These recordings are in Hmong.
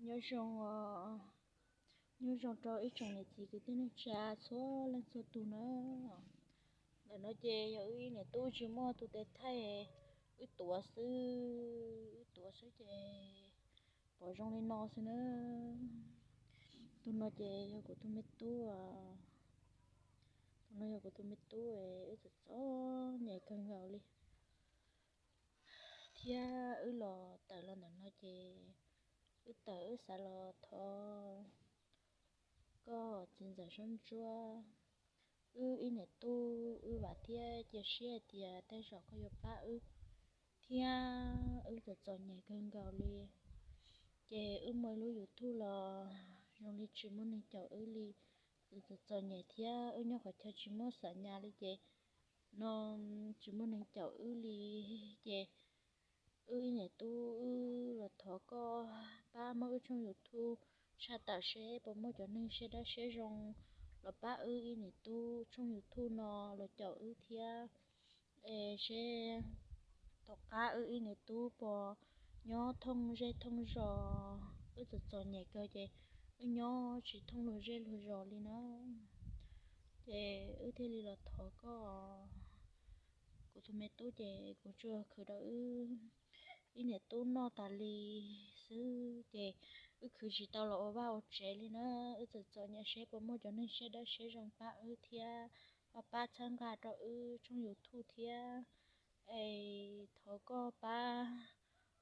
Nyob zoo, nyob zoo rau ib tsoom niam txiv kwv tij neej tsa txhua leej txhua tus na. Ntawm no ces yog wb ib niam tub tsis muaj tus tes thaij, wb tuav xwb, wb tuav xwb ces pom zoo li no xwb na. Tus no ces yog kuv tus me tub, tus no yog kuv tus me tub, wb txom txom nyem kawg nkaus li. Thiab wb los tawm los ntawm no ces wb tawm wb xav los thov koj txiv ntxawm Saub Ntsuab, wb ib niam tub, wb vam thiab cia siab hais tias tej zaum koj yuav pab wb thiab, wb txom txom nyem kawg nkaus li. Ces wb muaj ib lub YouTube los zoo li tsis muaj neeg caum wb li, wb txom txom nyem thiab wb nyob qhov chaw tsis muaj xam nyas li ces no tsis muaj neeg caum wb li. Ces wb ib niam tub wb los thov koj pab muab wb tshooj YouTube tshaj tawm seb puas muaj cov neeg siab dawb siab zoo los pab wb ib niam tub tshooj YouTube no los caum wb thiab. Es seb tom qab wb ib niam tub puas nyob thooj zej thooj zos, wb txom txom nyem kawg ces wb nyob tsis thooj luag zej luag zos li na. Ces wb thiaj li los thov koj. Kuv tus me tub ces kuv tsuas khwv rau wb ib niam tub noj tas li xwb ces wb khwv tsis tau los ua vaj ua tsev li na. Wb txom txom nyem seb puas muaj cov neeg siab dawb siab zoo pab wb thiab, ho pab txhawb nqa rau wb tshooj YouTube thiab. Es thov koj pab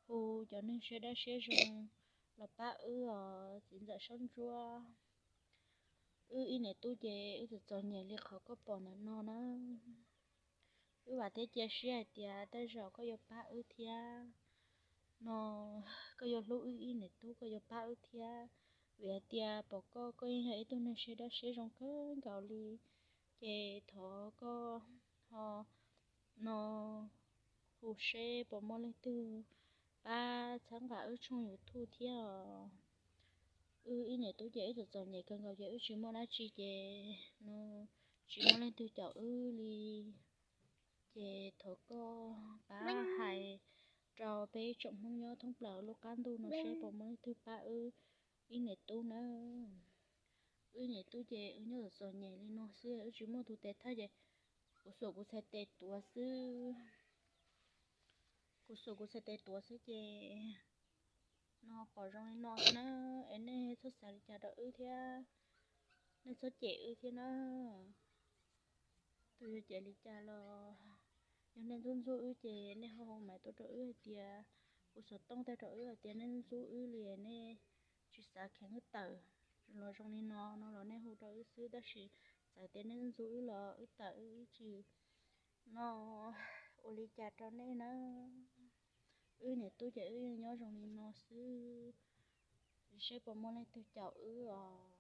hu cov neeg siab dawb siab zoo los pab wb os txiv ntxawm Saub Ntsuab. Wb ib niam tub ces wb txom txom nyem li qhov koj pom ntawm no na. Wb vam thiab cia siab hais tias tej zaum koj yuav pab wb thiab no, koj yuav hlub wb ib niam tub, koj yuav pab wb thiab. Vim hais tias pom koj, koj yeej yog ib tug neeg siab dawb siab zoo kawg nkaus li. Ces thov koj ho no hu seb puas muaj leej twg pab txhawb nqa wb tshooj YouTube thiab os. Wb ib niam tub ces wb txom txom nyem kawg nkaus ces wb tsis muaj dab tsi ces no tsis muaj leej twg caum wb li. Ces thov koj pab hais rau peb tsoom Hmoob nyob thoob plaws lub qab ntuj no seb puas muaj leej twg pab wb ib niam tub na. Wb niam tub ces wb nyob txom txom nyem li no xwb, wb tsis muaj tus tes thawj ces kuv xuas kuv txhais tes tuav xwb. Kuv xuas kuv txhais tes tuav xwb ces no pom zoo li no xwb na. Es nej txhob xav li cas rau wb thiab, nej txhob cem wb thiab na. Tus yog cem li cas los yog nej ntxub ntxub wb ces nej ho hu maiv tuaj rau wb hais tias, hu xov tooj tuaj rau wb hais tias nej ntxub wb li, nej tsis xav kheev wb tawm los zoo li no no los nej hu rau wb xwb, tab sis txawm tias nej ntxub wb los wb tawm, wb tsis no ua li cas rau nej na. Wb niam tub ces wb yeej nyob zoo li no xwb, seb puas muaj leej twg caum wb os.